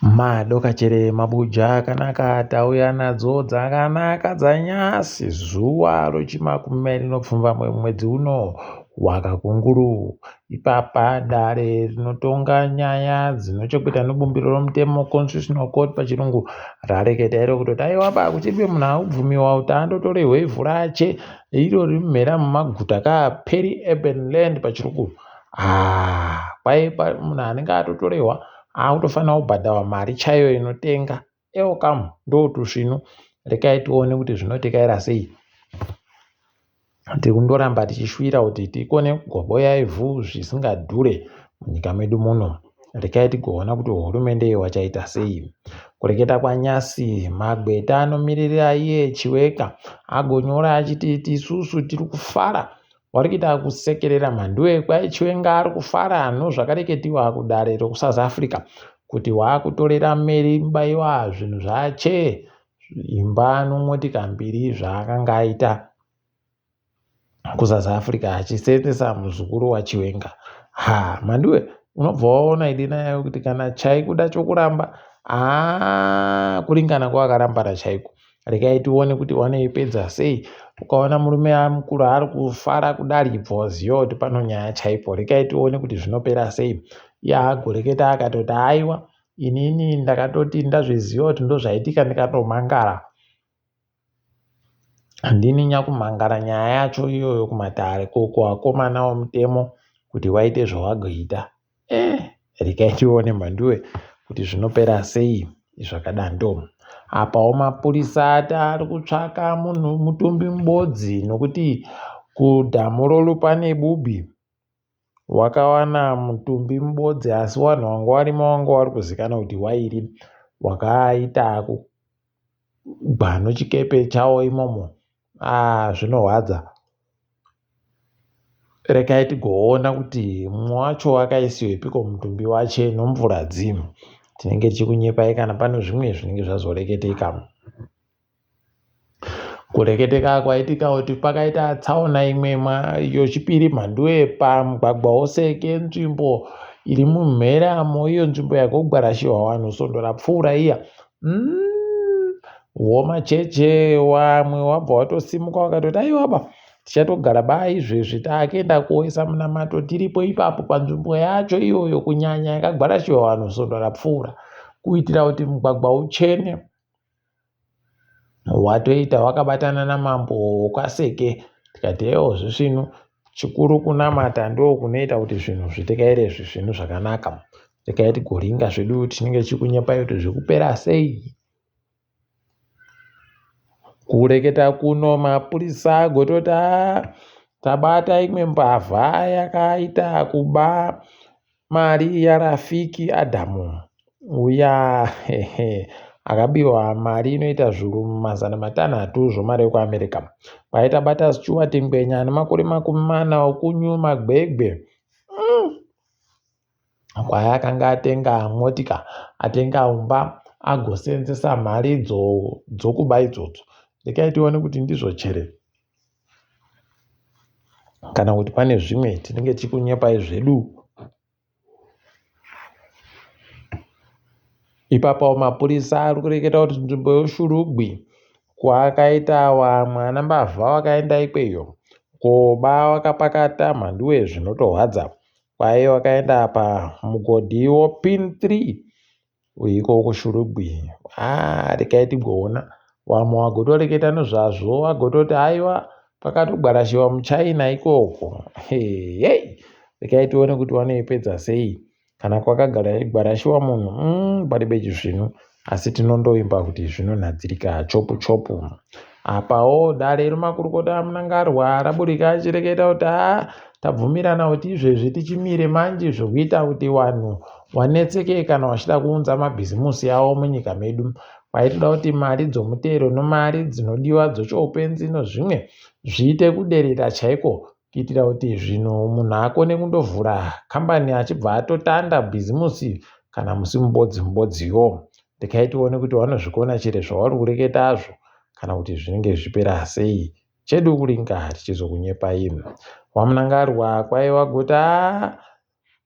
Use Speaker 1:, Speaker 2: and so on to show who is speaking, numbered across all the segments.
Speaker 1: Madokachere mabuja akanaka tauya nadzo dzakanaka dzanyasi zuva rochimakumi nopfumbamwe mwedzi uno wakakunguru. Ipapa dare rinotonga nyaya dzinochekuita nebumbiro romutemo Constitutional Court pachirungu rareketa iro kutoti aiwa ba kuchiribe munhu akubvumiwa kuti andotorerwe ivhu rache iro riri mumhera mumaguta ka peri urban land pachirungu. Ah, kwai munhu anenge atotorerwa akutofanira kubhadharwa mari chaiyo inotenga elcam ndotusvinu rekai tione kuti zvinotekaira sei tiri kundoramba tichishuvira kuti tikone kugoboya ivhu zvisingadhure munyika medu muno rekai tigoona kuti hurumende iyo wachaita sei kureketa kwanyasi magweta anomiririra iye chiweka agonyora achiti isusu tiri kufara Wari kuita kusekerera mhanduwe kwai Chiwenga ari kufara nozvakareketiwa kudare rokuSouth Africa kuti waakutorera Mary Mubaiwa zvinhu zvache imba nomotika mbiri zvaakanga aita kuSouth Africa achisenzesa muzukuru waChiwenga. Ha mhanduwe unobva waona idi nayo kuti kana chaikuda chokuramba haa kuringana kwawakarambana chaiko. Regai tione kuti wanoipedza sei. Ukaona murume mukuru ari kufara kudari ibva waziva kuti pano nyaya chaipo. Regai tione kuti zvinopera sei. Iye agoreketa akatoti aiwa inini ndakatoti ndazviziva kuti ndozvaitika ndikatomangara. Ndini nyakumangara nyaya yacho iyoyo kumatare ko kuvakomana womutemo kuti waite zvawagoita. Eh, regai tione mhanduwe kuti zvinopera sei zvakadando. Apawo mapurisa ati ari kutsvaka munhu mutumbi mubodzi nokuti kudhamu roLupane Bubi wakawana mutumbi mubodzi asi wanhu wanga warimo wanga wari kuzikanwa kuti wairi wakaita kugwa nochikepe chawo imomo. Ah, zvinorwadza. Regai tigoona kuti mumwe wacho wakaisiwepiko mutumbi wache nomvura dzimu. Tinenge tichikunyepai kana pane zvimwe zvinenge zvazoreketeka. Kureketeka kwaitika kuti pakaita tsaona imwe yochipiri mhanduwe pamugwagwa woseke nzvimbo iri mumheramo iyo nzvimbo yagogwarashiwa vanhu svondo rapfuura iya. Womacheche wamwe wabva watosimuka wakatoti aiwa ba tichatogara ba izvezvi takuenda koisa munamato tiripo ipapo panzvimbo yacho iyoyo kunyanya yakagwarashiwa vanhu svondo rapfuura kuitira kuti mugwagwa uchene watoita wakabatana namambo wokwaSeke tikati ewo zvisvinu chikuru kunamata ndokunoita kuti zvinhu zvitekaire zvisvinu zvakanaka regai tigoringa zvedu tinenge tichikunyepai kuti zvikupera sei kureketa kuno mapurisa agototi tabata imwe mbavha yakaita kuba Mari yaRafiki Adamu uya akabiwa mari inoita zviuru 600 zvemari yekuAmerica. Kwaita bata Stuart Ngwenya ane makore 40 okuNew Magwegwe. Kwai akanga atenga motika, atenga umba agosenzesa mari dzokuba idzodzo. Rekai tione kuti ndizvo chere kana kuti pane zvimwe tinenge tichikunyepai zvedu. Ipapawo mapurisa ari kureketa kuti nzvimbo yoShurugwi kwakaita vamwe ana mbavha vakaenda ikweyo koba vakapakata mhanduwe zvinotorwadza. Kwai vakaenda pamugodhi woPin 3 Iko kuShurugwi haa regai tigoona vamwe vagotoreketa nezvazvo vagototi haiwa kwakatogwarashiwa muchina ikoko heyei regai tione kuti vanoipedza sei kana kwakagwarashiwa munhu mm, paribe chisvinu asi tinondoimba kuti zvinonhadzirika chopu chopu apawo dare remakurukota amunangarwa raburika achireketa kuti haa tabvumirana kuti izvezvi tichimire manje zvekuita kuti vanhu wanetseke kana wachida kuunza mabhizimusi avo munyika medu kwaitoda kuti mari dzomutero nomari dzinodiwa dzochoupenzi nozvimwe zviite kuderera chaiko kuitira kuti zvinhu munhu akone kundovhura kambani achibva atotanda bhizimusi kana musi mubodzi mubodziwo rekai tione kuti vanozvikona chere zvavari kureketazvo kana kuti zvinenge zvichipera sei chedu kuringa tichizokunyepai wamunangarwa kwaiva guta.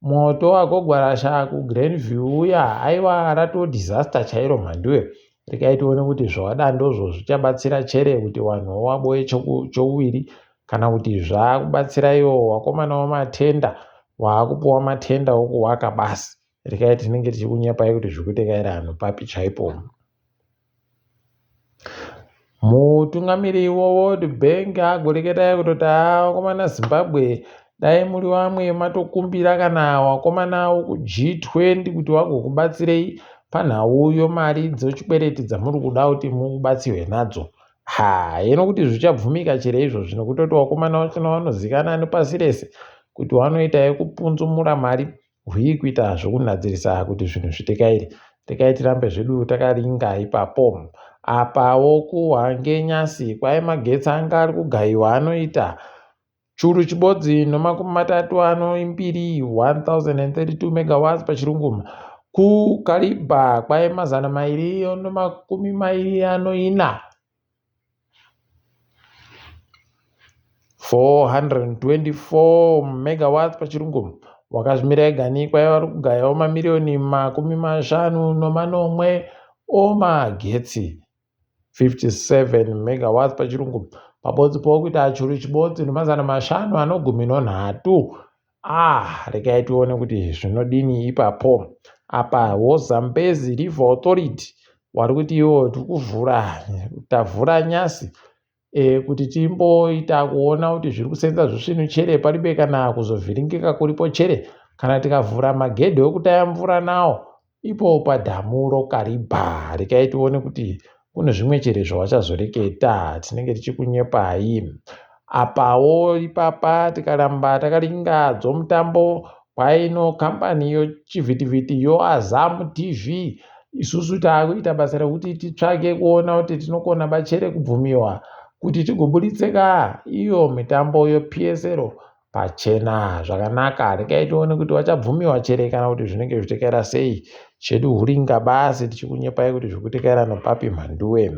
Speaker 1: Mwoto wagogwarasha kuGlenview uya aiwa ratoo disaster chairo mhanduwe. Regai tione kuti zvawadandozvo zvichabatsira chere kuti vanhu waboe chouviri kana kuti zvakubatsira iwo wakomana wamatenda waakupiwa matenda okuwaka basi. Regai tinenge tichikunyepai kuti zvikuitikaira anhu papi chaipo. Mutungamiri weWorld Bank agoreketa kutoti haa vakomana Zimbabwe dai muri vamwe matokumbira kana vakomana vekuG20 kuti vagokubatsirei panhau yemari dzechikwereti dzamuri kuda kuti mubatsirwe nadzo. Ha hino kuti zvichabvumika chere izvozvi nokutoti vakomana vachona vanozikanwa nepasi rese kuti vanoita yekupunzumura mari Hwii kuita zvokunhadzirisa kuti zvinhu zvitekaire. Rekai tirambe zvedu takaringa ipapo. Apawo kuHwange Nyasi kwai magetsi anga ari kugaiwa anoita churu chibodzi nomakumi matatu anoimbiri 1032 megawatts pachirungu. KuKariba kwai 224 424 megawatts pachirungu wakazvimira ega kwaiva vari kugayawo mamiriyoni 57 omagetsi 57 megawatts pachirungu pabodzi pokuita churu chibodzi ne513. Ah, regai tione kuti zvinodini ipapo. Apa woZambezi River Authority wari kuti iwo tiri kuvhura, tavhura nyasi e, kuti timboita kuona kuti zviri kusenza zvisvinu chere paribe kana kuzovhiringika kuripo chere kana tikavhura magedhe ekutaya mvura nawo Ipo padhamu roKariba rekai tione kuti kune zvimwe chere zvawachazoreketa tinenge tichikunyepai. Apawo ipapa tikaramba takaringa dzomutambo kwaino kambani yochivhitivhiti yoAzam TV isusu taakuita basa rekuti titsvake kuona kuti tinokona bachere kubvumiwa kuti tigoburitseka iyo mitambo yoPSL pachena zvakanaka regai tione kuti vachabvumiwa chere kana kuti zvinenge zvichitekaira sei chedu huringa basi tichikunyepai kuti zviri nopapi mhanduwe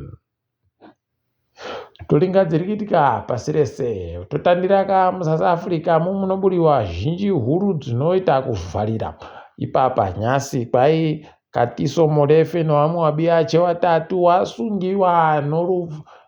Speaker 1: toringa dziri kuitika pasi rese totandira ka musouth africa mu munoburiwa zhinji huru dzinoita kuvharira ipapa nyasi kwai katiso molefe nevamwe vabiyache vatatu wasungiwa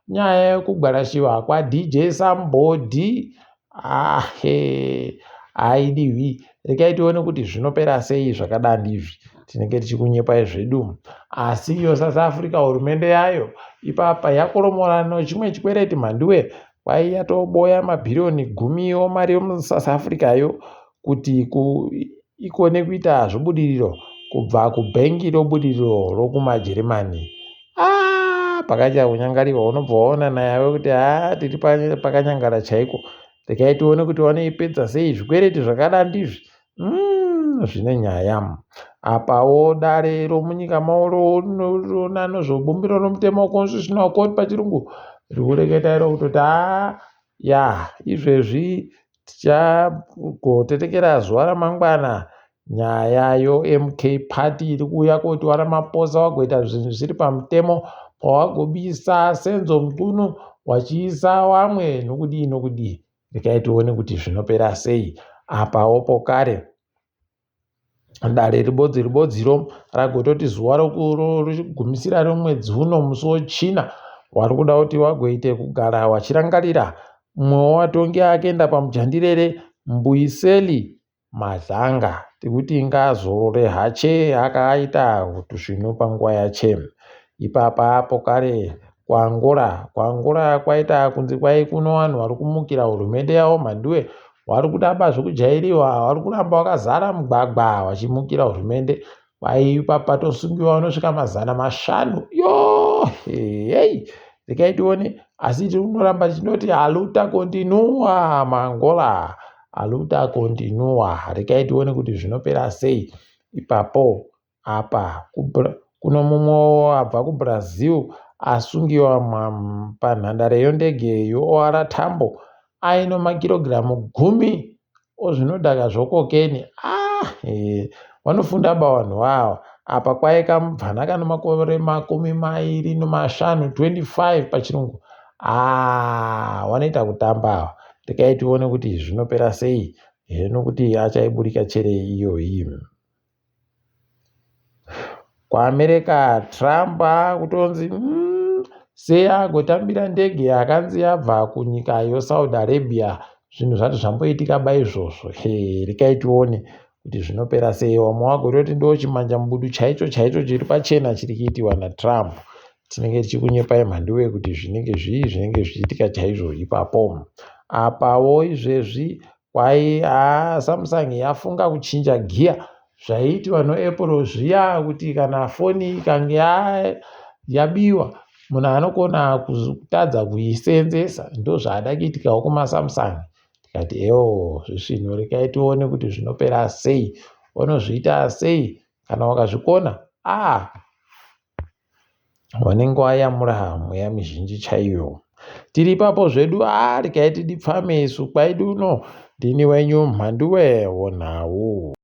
Speaker 1: nyaya yekugwarashiwa kwadj sambodi Ahe, haidiwi. Regai tione kuti zvinopera sei zvakadandi izvi. Tinenge tichikunyepai zvedu. Asi iyo South Africa hurumende yayo ipapa yakoromora nochimwe chikwereti mhanduwe kwai yatoboya mabhiriyoni gumiwo mari yomuSouth Africa yo kuti ku, ikone kuita zvobudiriro kubva kubhengi robudiriro rokumaJeremani. Ah, pakaita kunyangariwa unobva waona nayawe kuti haa tiri pakanyangara chaiko regai tione kuti vanoipedza sei zvikwereti zvakada ndizvi mm, zvine nyaya apawo dare romunyika mavo roona nezvebumbiro romutemo constitutional court pachirungu rikureketa iro kutoti haa ya izvezvi Tichagotetekera zuva ramangwana nyaya yoMK Party iri kuuya koti waRamaphosa wagoita zvinhu zvisiri pamutemo pawagobisa Senzo Mchunu wachiisa wamwe nokudii nokudii. Regai tione kuti zvinopera sei. Apawo pokare Dare ribodzi ribodziro ragototi zuva rokugumisira romwedzi uno musi weChina wari kuda kuti wagoite kugara wachirangarira mumwe wevatongi akaenda pamujandirere Mbuyiseli Madlanga tikuti ngaazorore hache akaita tusvinu panguva yache. Ipapa apo kare kuAngola kuAngola kwaita kunzi kwai kuno vanhu vari kumukira hurumende yavo mhanduwe vari kudaba zvekujairiwa vari kuramba vakazara mugwagwa vachimukira hurumende kwai patosungiwa vanosvika 500 yo hei regai tione asi tinoramba tichinoti aluta continua maangola aluta continua regai tione kuti zvinopera sei ipapo Apa kuno mumwewo abva kuBrazil asungiwa panhandare yondege yeOR Tambo aino makirogiramu gumi ozvinodhaka zvokokeni. Ah, vanofunda ba vanhu vava. Apa kwai kamubvana kano makore 25 25 pachirungu. Ah, wanoita kutamba ava. Regai tione kuti zvinopera sei. Heno kuti achaiburika chere iyoyi. KuAmerica Trump akutonzi sei agotambira ndege yakanzi yabva kunyika yoSaudi Arabia zvinhu zvati zvamboitika ba izvozvo he rekai tione kuti zvinopera sei vamwe vagototi ndo chimanja mubudu chaicho chaicho chiri pachena chiri kuitiwa naTrump tinenge tichikunyepai mhanduwe kuti zvinenge zvii zvinenge zvichiitika chaizvo ipapo apawo izvezvi Kwai haa Samsung yafunga kuchinja gear zvaiitiwa noApple zviya kuti kana foni ikange yabiwa munhu anokona kutadza kuiseenzesa ndozvaada kuitikawo kumaSamsung tikati ewo zvisvinu rekai tione kuti zvinopera sei vanozviita sei kana wakazvikona ah Vanenge vayamura mweya mizhinji chaiyo. Tiri ipapo zvedu aa regai tidipfame isu kwaidu uno ndini wenyu Mhanduwe wonhau.